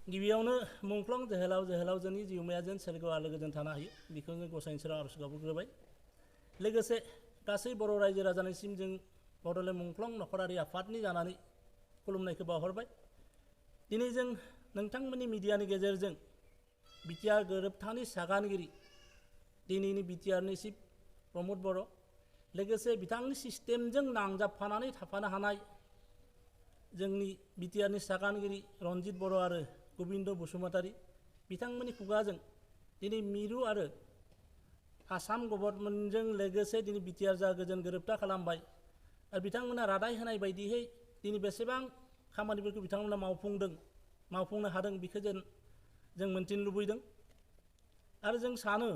गिबियावनो मुंख्लं जोहोलावजोनि जिउमाया जेन सोरगोआव आलो गोजोन थानो हायो बेखौ जों गसाइनि सेराव आरज गाबग्रोबाय। लोगोसे गासै बर' रायजो राजानिसिम जों बड'लेण्ड मुंख्लं नखरारि आफादनि जानानै खुलुमनायखौ बावहरबाय। दिनै जों नोंथांमोननि मिडियानि गेजेरजों बिटिआर गोरोबथानि सागानगिरि दिनैनि बिटिआरनि चिफ प्रमद बर' लोगोसे बिथांनि सिस्टेमजों नांजाबफानानै थाफानो हानाय जोंनि बिटिआरनि सागानगिरि रनजित बर' आरो गोबिन्द बसुमतारी बिथांमोननि खुगाजों दिनै मिरु आरो आसाम गभर्नमेन्टजों लोगोसे दिनै बिटिआर जा गोजोन गोरोबथा खालामबाय आरो बिथांमोना रादाय होनाय बायदियै दिनै बेसेबां खामानिफोरखौ बिथांमोना मावफुंनो हादों बेखौ जों मोनथिनो लुबैदों। आरो जों सानो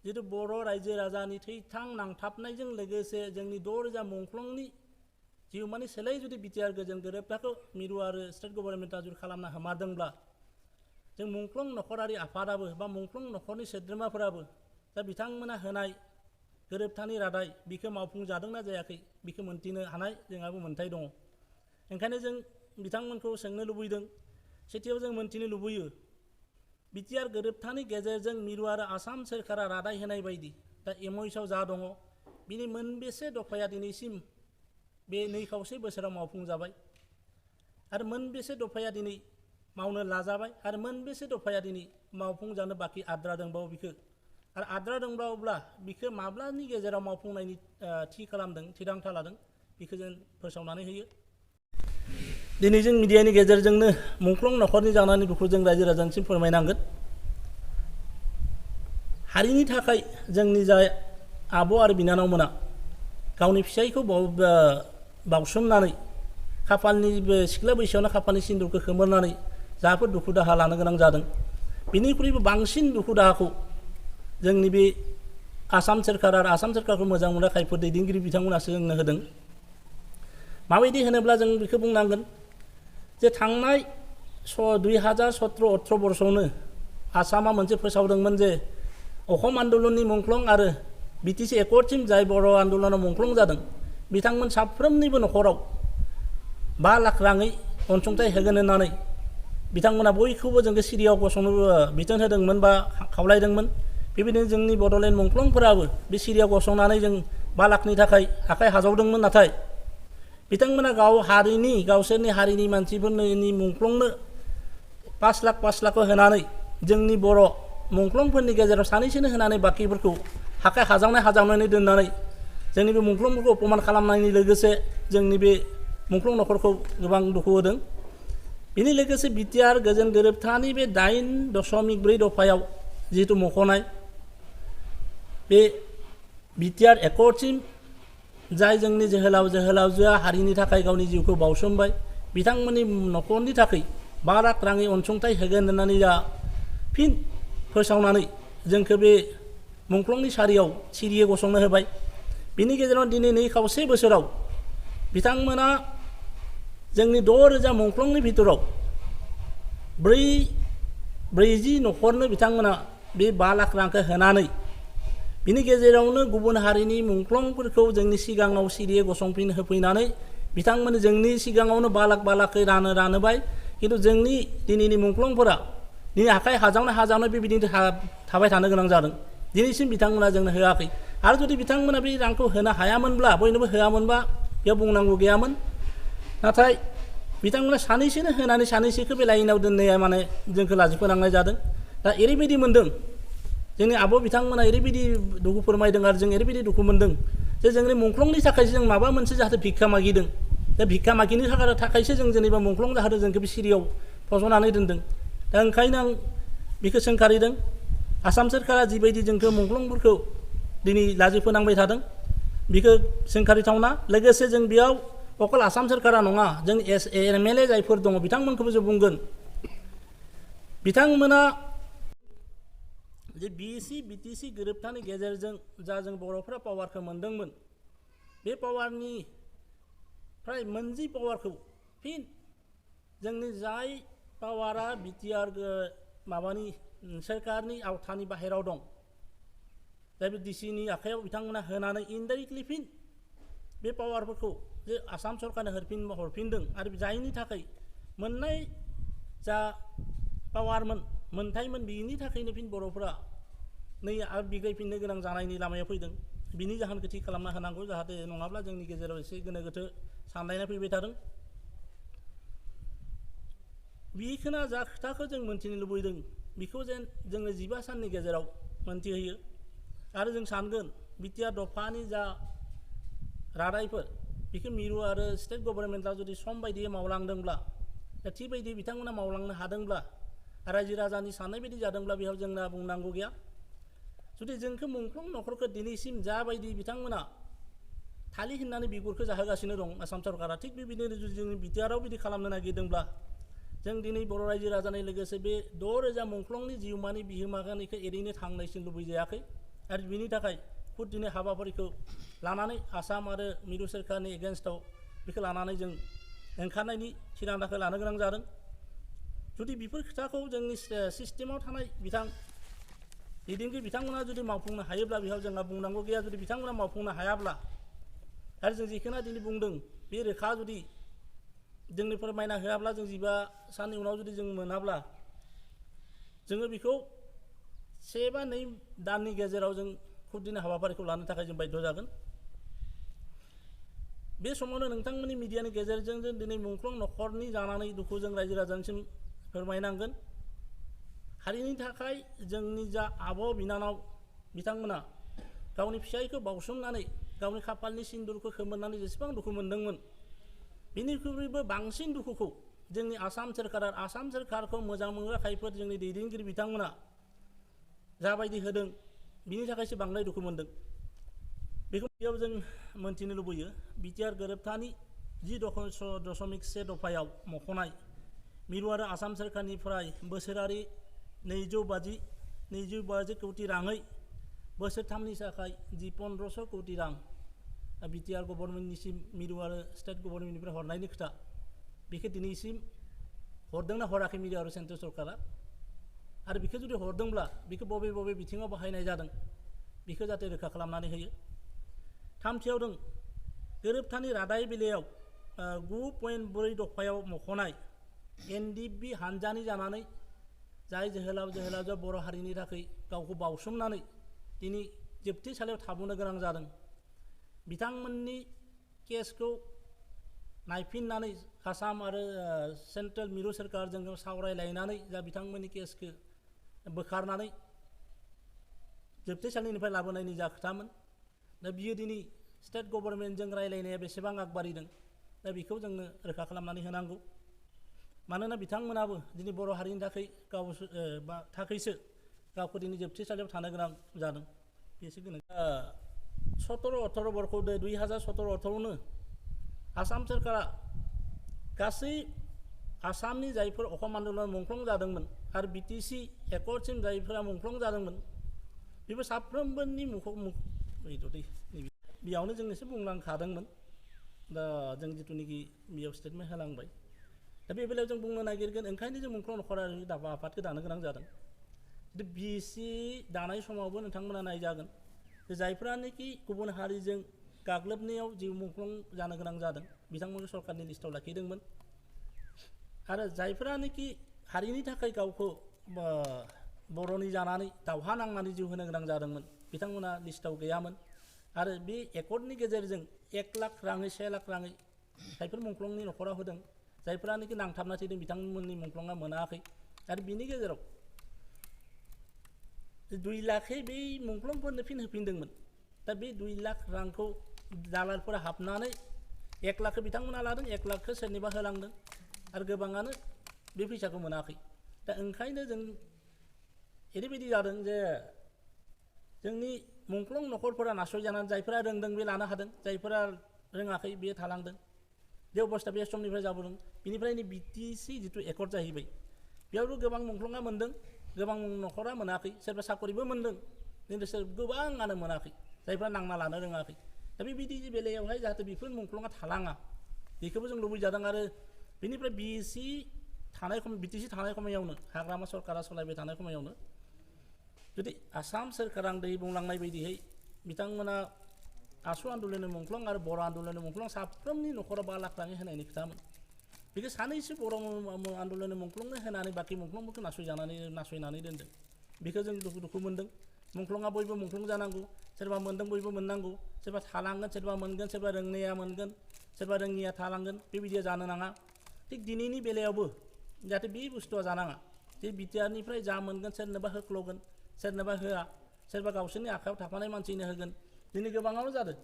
जितु बर' रायजो राजानि थैथां नांथाबनायजों लोगोसे जोंनि 6,000 मुंख्लंनि जिउमानि सोलाय जुदि बिटिआर गोजोन गोरोबथाखौ मिरु आरो स्टेट गभर्नमेन्टआ जुदि खालामनो हामारदोंब्ला जों मुंख्लं नखरारि आफादाबो बा मुंख्लं नखरनि सोद्रोमाफोराबो दा बिथांमोना होनाय गोरोबथानि रादाय बिखौ मावफुंजादोंना जायाखै बिखौ मोनथिनो हानाय जोंहाबो मोन्थाय दङ। ओंखायनो जों बिथांमोनखौ सोंनो लुबैदों, सेथियाव जों मोनथिनो लुबैयो बिटिआर गोरोबथानि गेजेरजों मिरु आरो आसाम सोरखारा रादाय होनाय बायदि दा एमअइउआव जा दङ बिनि मोनबेसे दफाया दिनैसिम बे 2 खावसे बोसोराव मावफुंजाबाय आरो मोनबेसे दफाया दिनै मावनो लाजाबाय आरो मोनबेसे दफाया दिनै मावफुंजानो बाखि आद्रा दंबावो बिखौ आरो आद्रा दंबावोब्ला बिखौ माब्लानि गेजेराव मावफुंनायनि थिरांथा लादों बिखौ जों फोसावनानै होयो। दिनै जों मिडियानि गेजेरजोंनो मुंख्लं नखरनि जानानै दुखु जों रायजो राजानिसिम फोरमायनांगोन। हारिनि थाखाय जोंनि जा आब' आरो बिनानावमोना गावनि फिसायखौ बावसोमनानै खाफालनि सिख्ला बैसोआवनो खाफालनि सिन्दुरखौ खोमोरनानै जाफोर दुखु दाहा लानो गोनां जादों बिनिख्रुइबो बांसिन दुखु दाहाखौ जोंनि बे आसाम सोरखार आरो आसाम सोरखारखौ मोजां मोनग्रा खायफोर दैदेनगिरि बिथांमोनासो जोंनो होदों। माबायदि होनोब्ला जों बेखौ बुंनांगोन जे थांनाय 2017-18 बर्षआवनो आसामा मोनसे फोसावदोंमोन जे अखम आन्दलननि मुंख्लं आरो बिटिसि एकर्डसिम जाय बर' आन्दलनाव मुंख्लं जादों बिथांमोन साफ्रोमनिबो नखराव 5 लाख राङै अनसुंथाइ होगोन होननानै बिथांमोना बयखौबो जोंखौ सिरियाव गसंनो बिथोन होदोंमोन बा खावलायदोंमोन। बेबायदिनो जोंनि बड'लेण्ड मुंख्लंफोराबो बे सिरियाव गसंनानै जों 5 लाखनि थाखाय आखाइ हाजावदोंमोन। नाथाय बिथांमोना गावसोरनि हारिनि मानसिफोरनि मुंख्लंनो 5 लाखखौ होनानै जोंनि बर' मुंख्लंफोरनि गेजेराव सानैसोनो होनानै बाखिफोरखौ आखाइ हाजावनानै दोननानै जोंनि बे मुंख्लंफोरखौ अपमान खालामनायनि लोगोसे जोंनि बे मुंख्लं नखरखौ गोबां दुखु होदों। बेनि लोगोसे बिटिआर गोजोन गोरोबथानि बे 8.4 दफायाव जिहेतु मख'नाय बे बिटिआर एकर्डसिम जाय जोंनि जोहोलावजोआ हारिनि थाखाय गावनि जिउखौ बावसोमबाय बिथांमोननि नखरनि थाखाय 5 लाख राङै अनसुंथाइ होगोन होननानै दा फिन फोसावनानै जोंखौ बे मुंख्लंनि सारियाव सिरियै गसंनो होबाय। बिनि गेजेराव दिनै 2 खावसे बोसोराव बिथांमोना जोंनि 6,000 मुंख्लंनि भितराव 40 नखरनो बिथांमोना बे 5 लाख रांखौ होनानै बिनि गेजेरावनो गुबुन हारिनि मुंख्लंफोरखौ जोंनि सिगाङाव सिरियै होफैनानै बिथांमोन जोंनि सिगाङावनो 5 लाखै रानोबाय। खिन्थु जोंनि दिनैनि मुंख्लंफोरा दिनै आखाइ हाजावनाय बेबायदिनो थाबाय थानो गोनां जादों। दिनैसिम बिथांमोना जोंनो होआखै आरो जुदि बिथांमोना बे रांखौ होनो हायामोनब्ला बयनोबो होआमोनबा बेयाव बुंनांगौ गैयामोन। नाथाय बिथांमोना सानैसोनो होनानै सानैसोखौ बे लाइनाव दोननाया माने जोंखौ लाजि फोनांनाय जादों। दा ओरैबायदि मोन्दों जोंनि आब' बिथांमोना ओरैबायदि दुखु फोरमायदों आरो जों ओरैबायदि दुखु मोन्दों जे जोंनि मुंख्लंनि थाखायसो जों माबा मोनसे जाहाथे भिक्षा मागिदों। दा भिक्षा मागिनो थाखायसो जों जेनेबा मुंख्लं जाहोदों जोंखौ बे सिरियाव फज'नानै दोनदों। दा ओंखायनो आं बेखौ सोंखारिदों आसाम सोरखारा जिबायदि जोंखौ मुंख्लंफोरखौ दिनै लाजि फोनांबाय थादों बेखौ सोंखारिथावना। लोगोसे जों बेयाव अकल आसाम सोरखारा नङा जों MLA जायफोर दङ बिथांमोनखौबो जों बुंगोन बिथांमोना जे BC-BTC गोरोबथानि गेजेरजों जा जों बर'फोरा पावारखौ मोनदोंमोन बे पावारनि फ्राय मोनजि पावारखौ फिन जोंनि जाय पावारा बिटिआर माबानि सोरखारनि आवथानि बाहेराव दं जाय DCनि आखायाव बिथांमोना होनानै इनडाइरेक्टलि फिन बे पावारफोरखौ जे आसाम सरकारनो हरफिनदों आरो जायनि थाखाय मोननाय जा पावारमोन मोनथायमोन बिनि थाखायनो फिन बर'फोरा नै आरो बिग्रायफिननो गोनां जानायनि लामायाव फैदों बिनि जाहोनखौ थि खालामना होनांगौ जाहाथे नङाब्ला जोंनि गेजेराव एसे गोनो गोथो सानलायनाय फैबाय थादों बेखौनो जा खोथाखौ जों मोनथिनो लुबैदों बेखौ जेन जोङो 15 साननि गेजेराव मोनथिहोयो आरो जों सानगोन बिटिआर दफानि जा रादायफोर बेखौ मिरु आरो स्टेट गभर्नमेन्टआ जुदि सम बायदियै मावलांदोंब्ला थि बायदियै बिथांमोना मावलांनो हादोंब्ला रायजो राजानि साननाय बायदि जादोंब्ला बेयाव जोंना बुंनांगौ गैया जुदि जोंखौ मुंख्लं न'खरखौ दिनैसिम जाबायदि बिथांमोना थालि होननानै बिगुरखौ जाहोगासिनो दं आसाम सरकारा थिग बेबायदिनो जुदि जोंनि बिटिआराव बिदि खालामनो नागिरदोंब्ला जों दिनै बर' रायजो राजानि लोगोसे बे 6,000 मुंख्लंनि जिउमानि बिहोमाखौ एरैनो थांनायसिम लुबैजायाखै आरो बिनि थाखाय खुद दिनै हाबाफारिखौ लानानै आसाम आरो मिरु सोरखारनि एगेन्स्टआव बेखौ लानानै जों ओंखारनायनि थिरांथाखौ लानो गोनां जादों जुदि बेफोर खोथाखौ जोंनि सिस्टेमाव थानाय दैदेनगिरि बिथांमोना जुदि मावफुंनो हायोब्ला बेयाव जोंहा बुंनांगौ गैया जुदि बिथांमोना मावफुंनो हायाब्ला आरो जों जिखौना दिनै बुंदों बे रोखा जुदि जोंनो फोरमायना होआब्ला जों 15 साननि उनाव जुदि जों मोनाब्ला जोङो बेखौ 1 बा 2 दाननि गेजेराव जों खुद दिनै हाबाफारिखौ लानो थाखाय जों बाध्य जागोन बे समावनो नोंथांमोननि मिडियानि गेजेरजों जों दिनै मुंख्लं न'खरनि जानानै दुखु जों रायजो राजानिसिम फोरमायनांगोन हारिनि थाखाय जोंनि जा आब' बिनानाव बिथांमोना गावनि फिसायखौ बावसोमनानै गावनि खाफालनि सिन्दुरखौ खोमोरनानै जेसेबां दुखु मोनदोंमोन बेनिख्रुइबो बांसिन दुखुखौ जोंनि आसाम सोरखारखौ मोजां मोनग्रा खायफोर जोंनि दैदेनगिरि बिथांमोना जाबायदि होदों बिनि थाखायसो बांद्राय दुखु मोनदों बेखौ बेयाव जों मोनथिनो लुबैयो बिटिआर गोरोबथानि 10.1 दफायाव मख'नाय मिरु आरो आसाम सोरखारनिफ्राय बोसोरारि 250 कौटि राङै बोसोरथामनि थाखाय 1500 कौटि रां बिटिआर गभर्नमेन्टनिसिम मिरु आरो स्टेट गभर्नमेन्टनिफ्राय हरनायनि खोथा बेखौ दिनैसिम हरदोंना हराखै मिरु आरो सेन्ट्रेल सरकारा आरो बेखौ जुदि हरदोंब्ला बेखौ बबे बबे बिथिङाव बाहायनाय जादों बेखौ जाहाथे रोखा खालामनानै होयो थामथियाव दं गोरोबथानि रादाय बेलायाव 9.4 दफायाव मख'नाय एनडिएफबि हानजानि जानानै जाय जोहोलाव बर' हारिनि थाखाय गावखौ बावसोमनानै दिनै जोबथेसालियाव थाबोनो गोनां जादों बिथांमोननि केसखौ नायफिननानै आसाम आरो सेन्ट्रेल मिरु सोरखारजों सावरायलायनानै जा बिथांमोननि केसखौ बोखारनानै जोबथेसालिनिफ्राय लाबोनायनि जा खोथामोन दा बियो दिनै स्टेट गभर्नमेन्टजों रायलायनाया बेसेबां आगबारिदों दा बेखौ जोंनो रोखा खालामनानै होनांगौ मानोना बिथांमोनाबो दिनै बर' हारिनि थाखाय थाखायसो गावखौ दिनै जोबथेसालियाव थानो गोनां जादों बेसो गोनां 17-18 बर्ष 2017-18नो आसाम सोरखारा गासै आसामनि जायफोर अखम आन्दलन मुंख्लं जादोंमोन आरो बिटिसि एकर्डसिम जायफोरा मुंख्लं जादोंमोन बेबो साफ्रोमबोनि बेयावनो जों एसे बुंलांखादोंमोन दा जों जिथुनिखि बेयाव स्टेटमेन्ट होलांबाय दा बे बेलायाव जों बुंनो नागिरगोन ओंखायनो जों मुंख्लं न'खरारि दाबा आफादखौ दानो गोनां जादों बिसि दानाय समावबो नोंथांमोना नायजागोन जायफ्रानोखि गुबुन हारिजों गाग्लोबनायाव जिउ मुंख्लं जानो गोनां जादों बिथांमोनखौ सरकारनि लिस्टआव लाखिदोंमोन आरो जायफ्रानोखि हारिनि थाखाय गावखौ बर'नि जानानै दावहा नांनानै जिउ होनो गोनां जादोंमोन बिथांमोना लिस्टआव गैयामोन आरो बे एकर्डनि गेजेरजों 1 लाख राङै 1 लाख राङै जायफोर मुंख्लंनि न'खराव होदों जायफ्रानोखि नांथाबना थैदों बिथांमोननि मुंख्लङा मोनाखै आरो बिनि गेजेराव 2 लाखै बै मुंख्लंफोरनो फिन होफिनदोंमोन दा बे 2 लाख रांखौ दालालफोरा हाबनानै 1 लाखखौ बिथांमोना लादों 1 लाखखौ सोरनिबा होलांदों आरो गोबाङानो बे फैसाखौ मोनाखै दा ओंखायनो जों ओरैबायदि जादों जे जोंनि मुंख्लं न'खरफोरा नासयजानानै जायफोरा रोंदों बे लानो हादों जायफोरा रोङाखै बे थालांदों बे अबस्था बे समनिफ्राय जाबोदों बिनिफ्रायनो बिटिसि जिथु एकर्ड जाहैबाय बेयावबो गोबां मुंख्लङा मोनदों गोबां न'खरा मोनाखै सोरबा साकरिबो मोनदों खिन्थु गोबाङानो मोनाखै जायफ्रा नांना लानो रोङाखै दा बेबायदि बेलायावहाय जाहाथे बेफोर मुंख्लङा थालाङा बेखौबो जों लुबैजादों आरो बेनिफ्राय बिटिसि थानाय समायावनो हाग्रामा सरकारा सालायबाय थानाय समायावनो जुदि आसाम सोरखारा दै बुंलांनाय बायदियै बिथांमोना आसु आन्दलननि मुंख्लं आरो बर' आन्दलननि मुंख्लं साफ्रोमनि न'खराव 5 लाख राङै होनायनि खोथामोन बेखौ सानैसो बर' आन्दलननि मुंख्लंनो होनानै बाखि मुंख्लंफोरखौ नासयनानै दोनदों। बेखौ जों दुखु मोनदों। मुंख्लङा बयबो मुंख्लं जानांगौ, सोरबा मोनदों बयबो मोननांगौ, सोरबा थालांगोन, सोरबा मोनगोन, सोरबा रोंनाया मोनगोन, सोरबा रोङिया थालांगोन, बेबायदिया जानो नाङा। थिग दिनैनि बेलायावबो जाहाथे बे बुस्थुआ जानाङा, जे बिटिआरनिफ्राय जा मोनगोन सोरनोबा होख्ल'गोन, सोरनोबा होआ, सोरबा गावसोरनि आखायाव थाफानाय मानसिनो होगोन। दिनै गोबाङावनो जादों।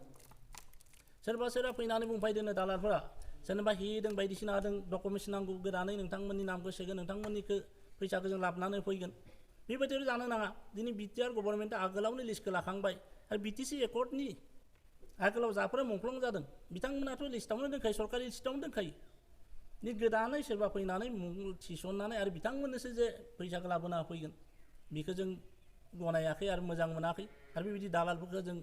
सोरबा फैनानै बुंफैदोंनो दालालफोरा, सोरनोबा होदों, बायदिसिना होदों, डकुमेन्टस नांगौ, गोदानै नोंथांमोननि नामखौ सोगोन, नोंथांमोननिखौ फैसाखौ जों लाबोनानै फैगोन। बेबायदिनो जानो नाङा। दिनै बिटिआर गभर्नमेन्टआ आगोलावनो लिस्टखौ लाखांबाय आरो बिटिसि एकर्डनि आगोलाव जाफोरा मुंख्लं जादों बिथांमोनाथ' लिस्टआवनो दोनखायो, सरकारि लिस्टआवनो दोनखायो। नि गोदानै सोरबा फैनानै मुं थिसननानै आरो बिथांमोननोसो जे फैसाखौ लाबोना होफैगोन, बेखौ जों गनायाखै आरो मोजां मोनाखै। आरो बेबायदि दालालफोरखौ जों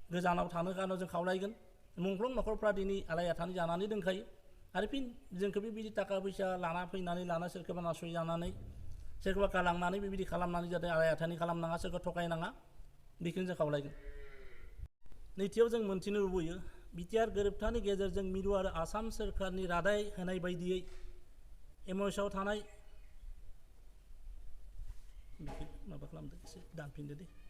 गोजानाव थानो खारनाव जों खावलायगोन। मुंख्लं न'खरफ्रा दिनै आलाय-आथानै जानानै दोनखायो आरो फिन जोंखौ बेबायदि थाखा फैसा लाना फैनानै सोरखौबा नासयजानानै सोरखौबा गालांनानै बेबायदि खालामनानै जाहाथे आलाय-आथानि खालामनाङा, सोरखौ थगायनाङा, बेखौनो जों खावलायगोन। नैथियाव जों मोनथिनो लुबैयो, बिटिआर गोरोबथानि गेजेरजों मिरु आरो आसाम सोरखारनि रादाय होनाय बायदियै एमअएसआव थानाय माबा खालामदो, एसे दानफिनदो दे।